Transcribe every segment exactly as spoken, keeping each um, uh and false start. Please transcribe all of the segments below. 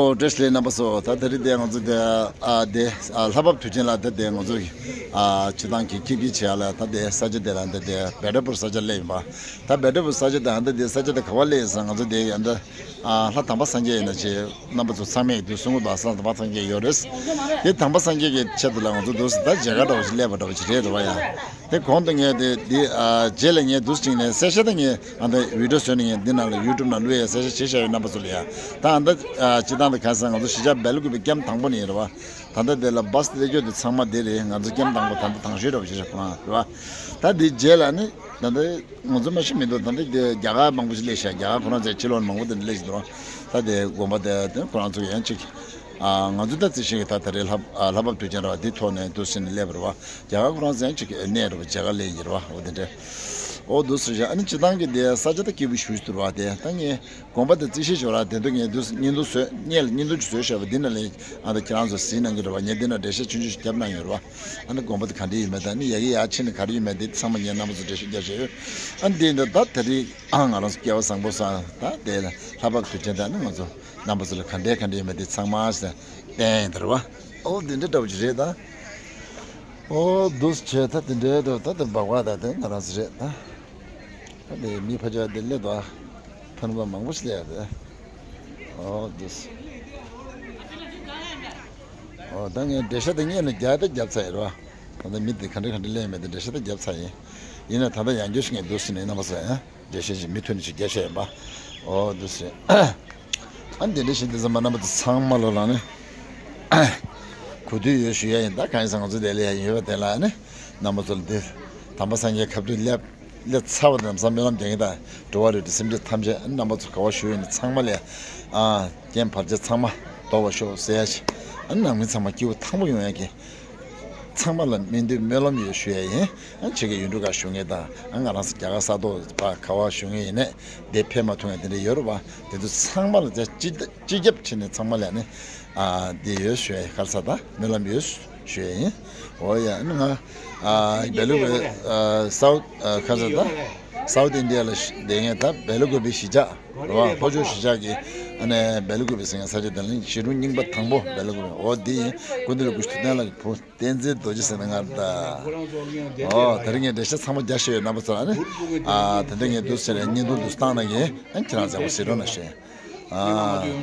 ཨོ། བཀྲ་ཤིས་བདེ་ལེགས་རྣམ་པ་ཚོ། ད་དེ་རིང་དེ་ང་ཚོ་དེ་ཨ་དེ་ཨ་ལྷ་བབས་དུས་ཆེན་ལ་ད་དེ་ང་ཚོ་གི་ཨ་སྤྱི་བཏང་གི་ཁྱིམ་གྱི་བྱེད་ཡ་ལ་ད་དེ་ས་ཆ་དེ་ལ་ད་དེ་བེ་ཏྲ་པུར་ས་ཆ་སླེབས་ཡིན་པ། ད་བེ་ཏྲ་པུར་ས་ཆ་དེ་ཨ་ད་དེ་ས་ཆ་དེ་ག་བ་སླེབས་ཡིན་ཟེར་ང་ཚོ་དེ་ཨ་ད་ཨ་ལྷ་དམ་པ་སངས་རྒྱས་ཡིན་ན་ཆེ་རྣམ་པ་ཚོ་ཚང་མས་དུས་གསུང་གི་འདུག་ལྷ་དམ་པ་སངས་རྒྱས་ཡོད་རེད། དེ་དམ་པ་སངས་རྒྱས་ཀྱི་ཆེད་དུ་ལ་ང་ཚོ་འདུག་ཟེར་ད་མཇལ་ཁ་འདྲ་བོ་ཞིག་སླེབས་པ་འདྲ་བོ་ཞིག་རེད་རེད་བ་ཡ། དེ་གོང་དུ་ངས་དེ་འདི་ཨ་རྗེས་ལ་ངས་འདུག་ཅིག་ནས་གསལ་བཤད་ད་ངས་ཨ་ད་བི་ཌི་ཡོ་བཟོས་ནས་ངས་འདི་ནང་ལ་ཡུ་ཊུབ་ནང་བླུག་ཡས་གསལ་བཤད་བྱེད་བཞག་ཡོད་རྣམ་པ་ཚོ་ལ་ཡ། ད་ཨ་ད་ཨ་སྤྱི་བཏང་དུ་ག་རེ་ཟེར་ང་ཚོ་གཞིས་ཆགས་སྦེལ་ཀུ་པེ་ཀེམ་དང་པོ་ནས་ཡིན་རེད་བ། ད་ལྟ་དེ་ལ་བཱས་སླེབས་རྒྱུ་དེ་ཚང་མ་དེ་རེད། ང་ཚོ་ཀེམ་དང་པོ་ད་ལྟ་དང་ཤོས་འདྲ་བོ་ཞིག་རེད་ཁོ་རང་རེད་བ། ད་དེ་རྗེས་ལ་ནི་ད་ལྟ་ང་ཚོ་མ་ཤི་མི་འདུག་ད་ལྟ་དེ་རྒྱ་གར་མང་པོ་ཞིག་སླེབས་ཤག་རྒྱ་གར་ཁོ་རང་ཚོའི་ཕྱི་ལོགས་ནས་མང་པོ་དེ་འདྲ་སླེབས་ཤིག་འདུག་ད་དེ་དགོན་པ་དེ་དེ་ཁོ་རང་ཚོ་ཡང་ཅིག་ཨ་ང་ཚོ་ད་རྩི་ཤིང་གི་ད་ད་རེས་ལྷ་ཨ་ལྷ་བབས་དུས་ཆེན་ར་བ་འདི་ཐོག་ནས་འདུག་ཟེར་ནས་སླེབས་པ་རེད་བ། རྒྱ་གར་ཁོ་རང་ཚོ་ཡང་ཅིག་གནས་རེད་བ། མཇལ་ཁ་སླེབས་ཡིན་རེད་བ། འོ་དེ་འདྲ། འོ་འདུག་ཟེར་བཞག་ཨ་ནི་སྤྱི་བཏང་གི་དེ་ས་ཆ་ད་སྐྱིད་པོ་ཞེ་པོ་ཞིག་འདུག་རེད་བ། དེ་ད་ངས་དགོན་པ་དེ་རྩི་ཤིང་ཞོར་ར་དེ་འདུག་ངས་འདུག་བརྙན་ཐུང་བཟོས་བརྙན་ལ་བརྙན་ཐུང་ཅིག་བཟོས་བཞག་པ་འདི་ནང་ལ་ཨ་ད་ཁྱེད་རང་ཚོ་གཟིགས་གནང་གི་རེད་བ། ངས་འདི་ནང་འགྲེལ་བཤད་ཆུང་ཆུང་ཞིག་བརྒྱབ་གནང་ཡོད་རེད་བ། ཨ་ནི་དགོན་པ་དེ་ག་འདྲ་ཡིན་མིན་དང་ནི་ཡ་གི་ཡ་ཕྱི་ནས་ག་རེ་ཡིན་མིན་དེ་ཚང་མ་ངས་རྣམ་པ་ཚོ་འགྲེལ་བཤད་རྒྱག་བཞག་ཡོད། ཨ་འདི་འདི་ད་དེ་རིང་ཨ་ང་རང་ཚོ་སྐལ་བ་བཟང་པོ་བཟང་ད་དེ་ལ་ལྷ་བབས་དུས་ཆེན་དང་ནི་ང་ཚོ་རྣམ་པ་ཚོ་ལ་ག་འདྲ་ག་འདྲ་ཡིན་མིན་དེ་ཚང་མ་ཞིག་བསྟན་ཡིན་ད་རེད་བ། ཨོ་འདི་འདྲ་འདྲ་བོ་ཅིག་རེད་ད། ཨོ་འདུག་བྱས་ད་དེ་འདྲའི་འདྲ་ད་དེ་སྦག་སྦག་ད་དེ་ང་རང་ཚོ་རེད་ད། ད་དེ་མི་ཕ་ཇག་དེ་སླེབས་འདུག་ཨ། ཕ་ནུ་བ་མང་པོ་ཞིག་སླེབས་ཡ་དེ། ཨོ་འདུག་ཨོ་ད་ངས་འགྲེལ་བཤད་དེ་སྔོན་ནས་རྒྱག་ད་རྒྱབ་ཚར་ཡིན་རེད་བ། ད་ལྟ་མི་དེ་ག་འདྲ་ག་འདྲ་སླེབས་མེད་དེ་འགྲེལ་བཤད་ད་རྒྱབ་ཚར་ཡིན། ཡིན་ན་ད་ལྟ་ཡང་བསྐྱར་ཞིག་ངས་འདུག་ཟེར་ནས་རྣམ་པ་ཚོ་ཡང་འགྲེལ་བཤད་ཞིག་མུ་མཐུད་ནས་ཞིག་རྒྱག་བྱས་ཡིན་པ། ཨོ་འདུག་ཟེར། ཨ་འདི་འདྲ་ཞིག་འདི་ཚང་མ་རྣམ་པ་ཚོ་ཚང་མ་ལོ་ལ་ནི་གུས་འདུད་ཡོད་ཞུ་ཡ་ཡིན། ད་གང་ཡིན་ཟེར་ང་ཚོ་དེ་ལ་ཡ་ཡོད་པ་དེ་ལ་ནི་རྣམ་པ་ཚོ་ལ་འདི་དམ་པ་སངས་རྒྱས་ཁ་ཐུག་སླེབས་སླེབས་ཚར་བ་དང་བསམ་སྨོན་ལམ་རྒྱག་གི་ད་འགྲོ་བ་རིགས་དྲུག་སེམས་ཅན་ཐམས་ཅད་རྣམ་པ་ཚོ་ག་བ་བཞུགས་ཡོད་ན་ཚང་མ་ལ་ཨ་རྐྱེན་བར་ཆད་ཚང་མ་ཟློག་པར་ཤོག་ཟེར་ཡ་ཞིག་ཨ་ནང་མི་ཚང་མ་སྐྱིད་པོ་ཐང་པོ་ཡོང་ཡ་གི་ཚང་མ་ལ་སྨོན་འདུན་སྨོན་ལམ་ཡོད་ཞུ་ཡ་ཡིན། ཨ་ཕྱི་རྒྱལ་ཡུལ་གྲུ་ཁག་བཞུགས་མཁན་དང་ཨ་ང་རང་ཚོ་རྒྱ་གར་ས་ཐོག་ཕ་ག་བ་བཞུགས་མཁན་ཡིན་ནས་དེ་ཕེབས་མ་ཐུབ་མཁན་དེ་འདྲ་ཡོད་རེད་བ། དེ་ཚོ་ཚང་མ་ལ་ད་སྤྱི་སྤྱི་ཁྱབ་བྱས་ནས་ཚང་མ་ལ་ནི་ཨ་དེ་ཡོད་ཞུ་ཡ་ཡིན། ག་རེ་ཟེར་ད་སྨོན་ལམ་ཡོད་ཞུ་ཡ་ཡིན། འོ་ཡ་ཨ་ནི་ང་ཨ་སྦེལ་ཀོབ་ཨ་སའུ་ཨ་ག་རེ་ཟེར་ད་སའུཐ་ཨིན་ཌི་ཡ་ལ་བསྡད་མཁན་ད་སྦེལ་ཀོབ་པའི་གཞིས་ཆགས་རེད་བ། ལྷོ་ཕྱོགས་གཞིས་ཆགས་ཀྱི་ཨ་ནི་སྦེལ་ཀོབ་པའི་ཟེར་མཁན་ས་ཆ་དེ་ལ་ནི་གཞིས་གྲོང་རྙིང་པ་དང་པོ་སྦེལ་ཀོབ་པའི་འོ་དེ་ཡིན། སྐུ་མདུན་ལ་སྐུ་ཞབས་ཐུབ་བསྟན་ལགས་ཀྱི་བུ། བསྟན་འཛིན་རྡོ་རྗེ་ཟེར་ན་ང་རེད་ད། ཨོ་དེ་རིང་ངས་འགྲེལ་བཤད་ཚང་མ་རྒྱག་ཤེས་ཡོད་རྣམ་པ་ཚོ་ལ་ནི། ཨ་དེ་འདྲ་ངས་འདུག་ཟེར་ནས་བརྙན་ཐུང་འདུག་བཏང་ན་ངས་ཨ་ཁྱེད་རང་ཚོ་གཟིགས་རོགས་གནང་ཞེས། ཨ་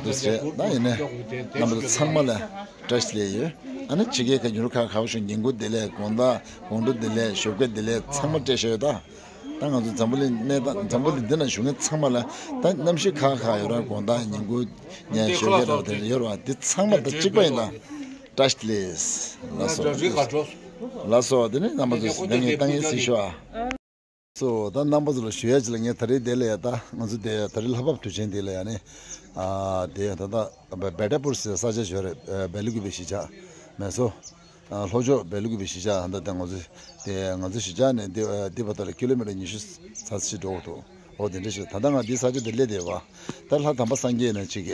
འདུག་ཟེར་ད་ཡིན་ནས་རྣམ་པ་ཚོ་ཚང་མ་ལ་བཀྲ་ཤིས་བདེ་ལེགས་ཡོད། ཨ་ནི་ཕྱི་རྒྱལ་ཁག་ཡུལ་གྲུ་ཁག་ཁག་བཞུགས་ཉིན་གུང་བདེ་ལེགས། དགོང་དག་དགོང་དྲོ་བདེ་ལེགས། ཞོགས་ཀས་བདེ་ལེགས། ཚང་མ་བཀྲ་ཤིས་ཡོད་ད། ད་ང་ཚོ་འཛམ་བུ་གླིང་གནས་སྟངས་འཛམ་བུ་གླིང་འདི་ན་བཞུགས་མཁན་ཚང་མ་ལ་ད་གནམ་གཤིས་ཁག་ཁག་ཡོད་ར། དགོང་དག་ཉིན་གུང་ཉལ་ཞོགས་ཀས་ར་དེ་ཡོད་ར། འདི་ཚང་མ་ད་གཅིག་པ་ཡིན་ད། བཀྲ་ཤིས་བདེ་ལེགས། ལགས་སོ། ལགས་སོ། དེ་ནི་རྣམ་པ་ཚོ་ད་ངས་ད་ངས་གཟིགས་ཤོག་ཨ། སོ་ད་རྣམ་པ་ཚོ་ལ་ཞུ་ཡ་ཅིག་ལ་ངས་ད་རེས་དེ་ལ་ཡ་ད་ང་ཚོ་དེ་ད་རེས་ལྷ་བབས་དུས་ཆེན་དེ་ལ་ཡ་ནི་ཨ་དེ་ད་ད་བེ་ཏྲ་པུར་ཟེར་ས་ཆ་ཞོ་རེད། སྦེལ་ཀོབ་པའི་གཞིས་ཆགས་མེད་སོ། ལྷོ་ཕྱོགས་སྦེལ་ཀོབ་པའི་གཞིས་ཆགས་ད་ལྟ་ང་ཚོ་དེ་ང་ཚོ་གཞིས་ཆགས་ནས་འདི་འདི་བར་དུ་ལ་ཀི་ལོ་མི་ཊར་ཉི་ཤུ་རྩ་གཅིག་འགྲོ་དགོས་འདུག་འོ་དེ་འདྲ་ཞིག་ད་ལྟ་ང་འདི་ས་ཆ་དེ་སླེབས་བསྡད་པ། ད་ལྷ་དམ་པ་སངས་རྒྱས་ནས་ཅིག་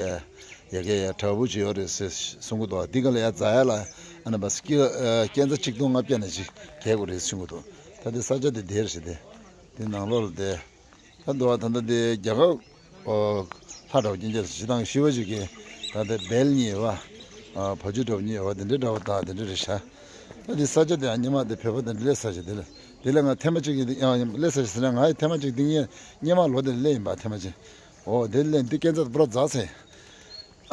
ཡ་གི་ཡ་བྲག་ཕུག་ཅིག་ཡོད་རེད་ཟེར་གསུང་གི་འདུག་འདི་ག་ལ་ཡ་འཛེག་ཡ་ལ་ཨ་ནི་བ་སྐྱེ་སྐྱེ་འཛེག་ཆིག་སྟོང་ལྔ་བརྒྱ་ནས་ཅིག་བརྒལ་དགོས་རེད་གསུང་གི་འདུག་ད་འདི་ས་ཆ་དེ་དེར་ཞིག་དེ་འདི་ནང་ལོགས་ལ་དེ། ད་འདུག་བ། ད་ལྟ་དེ་རྒྱ་གར་ཨོ་ལྷ་འདྲ་བོ་སྐྱེ་འཇགས་ཞེ་སྡང་ཤི་བ་ཞིག་གི་ད་ལྟ་སྦལ་གཉིས་ཡོད་བ། ཨ་བ་ཕྱུགས་འདྲ་བོ་གཉིས་ཡོད་བ། དེ་འདྲའི་འདྲ་བོ་དང་དེ་འདྲའི་རེད་ཤག་ད་འདི་ས་ཆ་དེ་ཨ་ཉི་མ་དེ་བོད་པ་དེ་འདྲ་སླེབས་ས་ཞིག་དེ་ལ་དེ་ལ་ང་ཐེངས་མ་གཅིག་གི་ཡང་སླེབས་ས་ཞིག་ཟེར་ན་ང་ཡི་ཐེངས་མ་གཅིག་དེ་ངས་སྔོན་མ་ལོ་དེ་ལ་སླེབས་ཡིན་པ་ཐེངས་མ་གཅིག་ཨོ་དེ་ལ་སླེབས་འདི་སྐྱེ་འཛེག་པུ་ར་འཛེགས་ཚེ།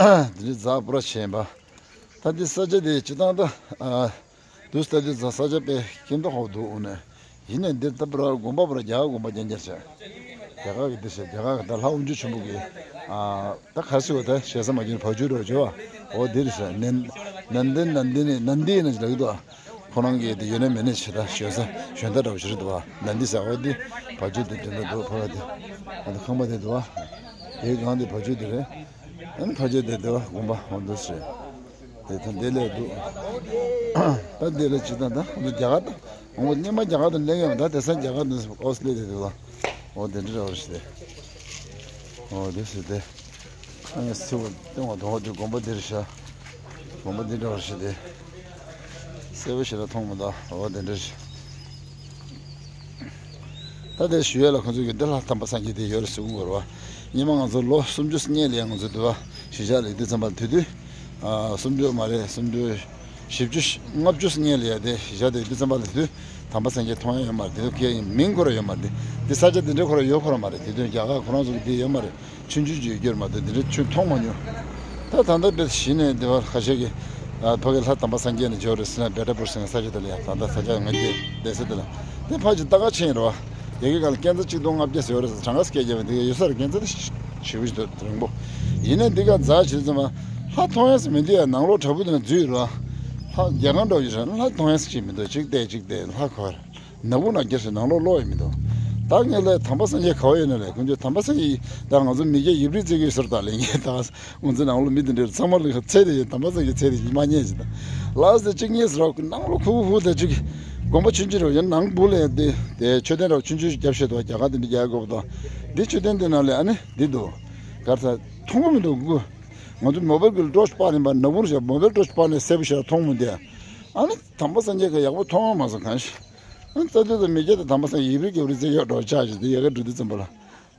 དེ་འདྲའི་འཛེག་པུ་ར་བྱས་ཡིན་པ། ད་འདི་ས་ཆ་དེ་སྤྱི་བཏང་ད་ཨ། དུས་ད་དུས་ས་ས་ཆ་དཔེ་ཁྱིམ་ཐོག་ཧོབ་འདུག་འོ་ནས། ཡིན་ནས་འདིར་ད་པུ་ར་དགོན་པ་པུ་ར་རྒྱ་གར་དགོན་པ་རྐྱང་རྐྱང་བྱས། རྒྱ་གར་གི་འདི་བྱས་རྒྱ་གར་གི་ད་ལྷ་དབུ་འབྱེད་ཆེན་པོ་གི་ཨ་ད་ག་རེ་ཟེར་བ་ད་ཞེ་ས་མ་གྱོན་བ་ཕྱུགས་འདྲ་བོ་བྱས་བ། འོ་འདིར་བྱས་ནན་ནན་ཏན་ནན་ཏན་ནན་ཏན་ནས་ལབ་ཀྱི་འདུག་ཁོ་རང་གི་དེ་ཡོད་ན་མེད་ན་བྱས་ད་ཞོན་ས་ཞོན་ད་འདྲ་བོ་ཞིག་རེད་འདུག་བ། ནན་ཏན་ཟེར་འོ་འདི་བ་ཕྱུགས་དེ་དེ་འདྲ་འདུག་ཕ་ག་དེ་ཨ་ད་ཁང་པ་དེ་འདུག་བ། དེའི་སྒང་དེ་བ་ཕྱུགས་དེ་རེད། ཨ་ནི་ཕ་ཆོས་དེ་དེ་བ་དགོན་པ་འོ་འདུག་ཟེར། དེ་ཐོན་དེ་ལས་འདུག་ད་དེ་ལས་ཅི་ད་ད་འདི་རྒྱ་གར་དང་འོ་སྔོན་མ་རྒྱ་གར་དུ་སླེབས་ཡོང་ད་དེང་སང་རྒྱ་གར་དུ་ཨོ་སི་ལེ་དེ་དེ་ལ་འོ་དེ་འདྲ་རེད་ཟེར། འོ་དེ་ཟེར་དེ་ཨ་ནི་སི་བོ་སྟོན་བ་དང་འོ་དེ་དགོན་པ་འདིར་ཤ་དགོན་པ་འདི་འདྲ་ཟེར་དེ་གསལ་པོ་ཞེ་དྲག་མཐོང་མི་འདུག་འོ་དེ་འདྲ་ཟེར། ད་དེ་ཞུ་ཡས་ལ་ཁོང་ཚོ་གི་འདི་ལྷ་དམ་པ་སངས་རྒྱས་དེ་ཡོད་རེད་ཟེར་གོ་རེད་བ། སྔོན་མ་ང་ཚོ་ལོ་སུམ་ཅུ་སོ་གཉིས་ལ་ཡང་ང་ཚོ་འདི་བ་ གཞིས་ཆགས་ལ་ཡོད་དུས་ཙམ་པ་དུས་དུས། ཨ་སུམ་ཅུ་མ་རེད། སུམ་ཅུ། བཞི་བཅུ། ལྔ་བཅུ་སྔོན་ལ་ཡ་དེ་གཞིས་ཆགས་དེ་ཡོད་དུས་ཙམ་པ་ལ་དུས་དུས་དམ་པ་སངས་རྒྱས་མཐོང་ཡ་ཡོད་མ་རེད། དེ་ཚོ་སྐད་ཡིན་མིང་ཁོ་ར་ཡོད་མ་རེད། དེ་ས་ཆ་དེ་འདྲའི་ཁོ་ར་ཡོད་ཁོ་ར་མ་རེད། དེ་དུས་རྒྱ་གར་ཁོ་རང་ཚོ་གི་དེ་ཡོད་མ་རེད། ཆུང་ཆུང་ཅིག་ཡོད་རྒྱུ་རེད་མ་གཏོགས་དེ་འདྲའི་ཆུ་མཐོང་མ་མྱོང་། ད་ད་ལྟ་དཔེ་གཞི་ནས་དེ་བར་ཁ་ཤས་ཀྱིས་ཨ་ཕ་གི་ལྷ་དམ་པ་སངས་རྒྱས་ནས་འབྱོར་རེད་ཟེར་ན་བེ་ཏྲ་པུར་ཟེར་ན་ས་ཆ་དེ་ལ་ཡ། ད་ལྟ་ས་ཆ་ང་ཚོའི་བསྡད་ས་དེ་ལ་དེ་ཕར་ཅིག་ལྟ་ག་ཕྱིན་རེད་བ། ཡ་གི་ག་ལ་སྐས་འཛེག་གཅིག་སྟོང་ལྔ་བརྒྱ་ཟེར་བ་རེད་ཟེར། གྲངས་ཀ་སྐད་རྒྱབ་པ་འདི་ག་ཡོད་ས་རེད། སྐས་འཛེག་དེ་ཞེ་པོ་ཞིག་འདུག་རིང་པོ། ཡིན་ན་འདི་ག་འཛེག་བྱེད་ཙམ་པ་ལྷ་མཐོང་ཡ་ཟེར་མི་འདུག་ཡ། ནང་ལོགས་བྲག་ཕུག་དེ་ན་འཛུལ་ཡོད་རེད་བ། ལྷ་རྒྱ་གར་འདྲ་བོ་ཡོད་རེད། ལྷ་མཐོང་ཡ་ཟེར་ཅིག་མི་འདུག་གཅིག་བལྟས་གཅིག་བལྟས་ལྷ་ཁོ་ར། ནག་པོ་ནག་རྒྱ་ཞིག་ནང་ལོགས་ལོག་ཡོད་མི་འདུག་ད་ངས་ལས་དམ་པ་སངས་རྒྱས་ག་བ་ཡོད་ན་ལས་ཁོང་ཚོས་དམ་པ་སངས་རྒྱས་ད་ང་ཚོ་མི་སྐད་ཡིག་རིགས་བརྩི་གི་ཡོད་ཟེར། ད་ལས་ངས་ད་ང་ཚོ་ནང་ལོགས་མི་དེ་འདྲ་ཚང་མ་ལ་ཚེ་དེ་ཡིན་དམ་པ་སངས་རྒྱས་ཚེ་དེ་ཡིན་མ་ཉན་ཞིག་ད་ལགས་སེ་གཅིག་གཉིས་ཟེར་རོགས་ནང་ལོགས་ཁུག་ཁུག་ད་ཅིག་དགོན་པ་ཆུང་ཆུང་རོགས་ཡིན་ནང་སྦུག་ལས་དེ་དེ་མཆོད་རྟེན་རོགས་ཆུང་ཆུང་ཞིག་རྒྱབ་ཤོད་དོ་རྒྱ་གར་དེ་འདྲ་རྒྱག་དགོས་པ་དང་། འདི་མཆོད་རྟེན་དེ་ནང་ལས་ཨ་ནི་འདི་འདུག་གར་ས་མཐོང་གི་མི་འདུག་ང་ཚོ་མོ་བལ་གི་ཊོར་ཆི་སྤར་ནས་པ་ནག་པོར་བཞག་མོ་བལ་ཊོར་ཆི་སྤར་ནས་གསལ་པོ་ཞིག་མཐོང་མི་འདུག་ཨ་ནི་དམ་པ་སངས་རྒྱས་ཀྱི་ཡག་པོ་མཐོང་མ་སོང་གང་ཞིག་ཨ་ནི་རྩ་དོན་དང་མི་སྐད་དང་དམ་པ་སངས་ཡིབ་རི་གེབ་རི་ཙེ་ཡོད་འགྲོ་ཆགས་ཞིག་འདི་ཡ་ག་འགྲོ་དུས་ཙམ་པ་ལ།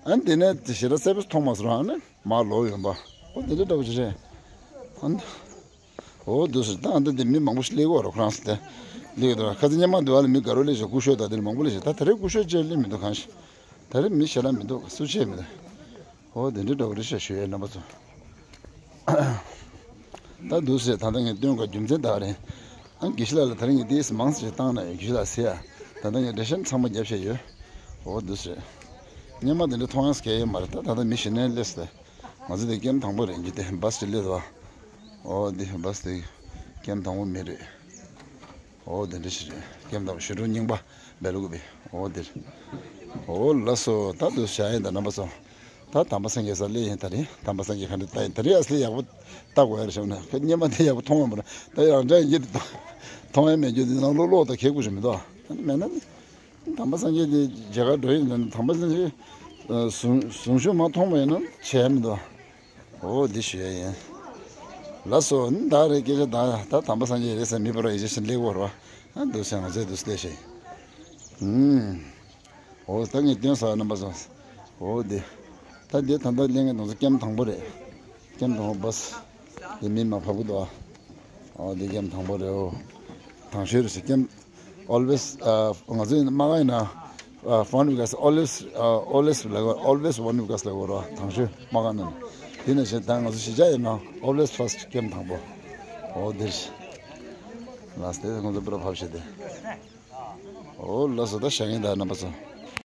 ཨ་ནི་དེ་ནས་དེ་ཞེ་དྲག་གསལ་པོ་མཐོང་མ་སོང་ར། ཨ་ནི་མ་ལོག་ཡོང་པ། ཨོ་དེ་འདྲ་འདྲ་བོ་ཞིག་རེད། ཨ་ནི་ཨོ་འདུག་ཟེར། ད་ཨ་འདི་དེ་མི་མང་པོ་ཞིག་སླེབས་ཀྱི་ཡོད་རེད་ཁོ་རང་ཚོ་དེ། སླེབས་ཀྱི་འདུག་ཁ་སང་ཉི་མ་འདི་བ་ལ་མི་དགའ་རོགས་སླེབས་ཤག་སྐུ་ཞབས་དང་དེ་ནས་མང་པོ་སླེབས་ཤག་ད་ད་རེས་སྐུ་ཞབས་ཅིག་སླེབས་མི་འདུག་གང་ཞིག་ད་རེས་མི་ཞེ་དྲག་མི་འདུག་སུ་ཆེ་མི་འདུག་ཨོ་དེ་འདྲ་འདྲ་བོ་རེད་ཤག་ཞུ་ཡས་རྣམ་པ་ཚོ། ད་འདུག་ཟེར། ད་ལྟ་ངས་སྟོན་ག་རྒྱུ་མཚན་ད་རེད། ཨ་དགེ་བཤེས་ལགས་ལ་ད་རེས་ངས་ཏོག་ཙམ་མང་ཙམ་ཞིག་བཏང་ན་ཡོད། དགེ་བཤེས་ལགས་ཟེར་ཡ། ད་ལྟ་ངས་འགྲེལ་བཤད་ཚང་མ་བརྒྱབ་བཞག་ཡོད། འོ་འདུག་ཟེར། སྔོན་མ་དེ་འདྲ་མཐོང་ཡག་གང་ཡང་མ་རེད། ད་ད་ལྟ་མི་ཞེ་ནས་སླེབས་ཟེར། ང་ཚོ་དེ་ཀེམ་དང་པོ་རེད། འདི་དེ་བཱས་ཅིག་སླེབས་འདུག་འོ་འདི་བཱས་དེ་ཀེམ་དང་པོ་མི་རེད། འོ་དེ་འདྲ་ཞིག་རེད། ཀེམ་དང་པོ་ཞི་ཁྲོ་རྙིང་པ་སྦེལ་ཀོབ་པའི་འོ་དེ་རེད། འོ་ལགས་སོ། ད་འདུག་བྱ་ཡིན་ད་རྣམ་པ་ཚོ། ད་དམ་པ་སངས་རྒྱས་ས་སླེབས་ཡིན། ད་རེད་དམ་པ་སངས་རྒྱས་ག་འདྲ་ལྟ་ཡིན། ད་རེད་ཨ་སེ་ཡག་པོ་ལྟ་དགོས་ཡ་རེད་བྱུང་ན། ཁ་སྔོན་མ་དེ་ཡག་པོ་མཐོང་ཡོད་མ་རེད། ད་ཡང་འདྲ་ཡིན་གྱི་མཐོང་ཡ་མེད་རྒྱུ་དེ་ནང་ལོགས་ལོག་ད་གེགས་དགོས་ཞིག་མི་འདུག་མེད་ན་ནི་དམ་པ་སངས་རྒྱས་དེ་མཇལ་ཁ་འགྲོ་ཡིན་ན་ནི་དམ་པ་སངས་རྒྱས་གཟུངས་གཟུངས་གཞུག་མ་མཐོང་བ་ཡིན་ན་བྱས་མི་འདུག་འོ་འདི་ཞུ་ཡ་ཡིན། ལགས་སོ། ནི་ད་རེད་སྐད་ཆ་ད་ད་དམ་པ་སངས་རྒྱས་རེད་ཟེར་མི་པར་ཡིད་ཆེས་ཤིན་ལེགས་པོ་རེད་བ། ཨ་འདུག་སེ་ང་ཚོས་འདུག་སེ་ལས་ཤིག་ཨུམ། འོ་ད་ངས་སྟོན་ས་རྣམ་པ་ཚོ། འོ་དེ། ད་དེ་ད་ལྟ་གླེང་གི་དང་ཚོ་ཀེམ་དང་པོ་རེད། ཀེམ་དང་པོ་བཱས། དེ་མི་མ་ཕབ་གི་འདུག་ཨ། འོ་དེ་ཀེམ་དང་པོ་རེད། འོ། དང་ཤོས་རེད་ཟེར་ཀེམ། Always ཨ་ང་ཚོའི་དམག་ཡིན་ན། ཨ་fun with us always ཨ་always ལབ་གོ always one with us ལབ་གོ་ར་དང་ཤོས་དམག་ནང་། དེ་ནས་བྱས་ད་ང་ཚོ་གཞིས་ཆགས་ཡིན་ན་always first ཀེམ་དང་པོ། འོ་དེ་རེད། ལགས་སོ། དེ་ང་ཚོ་པུ་ར་ཕབ་བྱས་ཏེ། འོ་ལགས་སོ། ད་བྱ་ངན་ད་རྣམ་པ་ཚོ།